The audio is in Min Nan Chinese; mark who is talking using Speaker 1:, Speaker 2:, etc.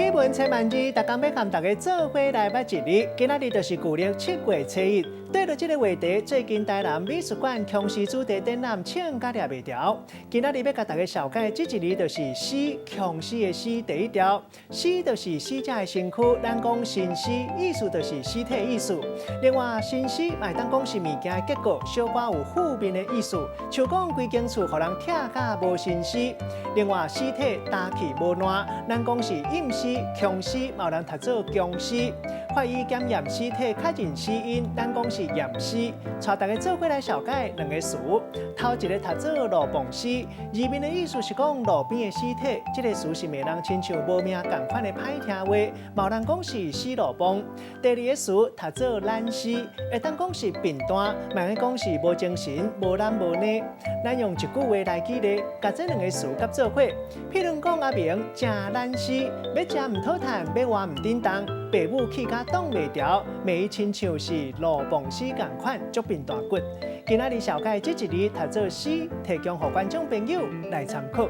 Speaker 1: 美文千萬字，逐工欲佮大家做伙來捌一字。今仔日就是舊曆7月初1。對著這个話題，最近台南美術館強屍主題展覽唱甲掠袂牢。今仔日欲共大家紹介這一字，就是屍，強屍的屍第一條。屍就是死者的身軀，咱講身屍，意思就是屍體意思。另外，身屍嘛會當講是物件的結果，小可有負面的意思，像講規間厝予人拆甲無身屍。另外，屍體焦去無爛，咱講是陰屍、強屍，嘛有人讀做僵屍。法醫檢驗屍體確認死因，咱講是驗屍。帶大家做伙來紹介兩個詞，頭一个讀做路傍屍，字面的意思是講路邊的屍體。這个詞是罵人親像無命仝款的歹聽話，嘛有人講是死路傍。第二个詞讀做懶屍，會當講是貧惰，嘛會講是無精神、無懶無懶。咱用一句話來舉例，共這兩个詞佮做伙。譬如講阿明誠懶屍，欲食毋討趁，欲活毋振動，爸母氣甲擋袂牢，罵伊親像是路傍屍仝款，足貧惰骨。今仔日紹介這一字讀做屍，提供予觀眾朋友來參考。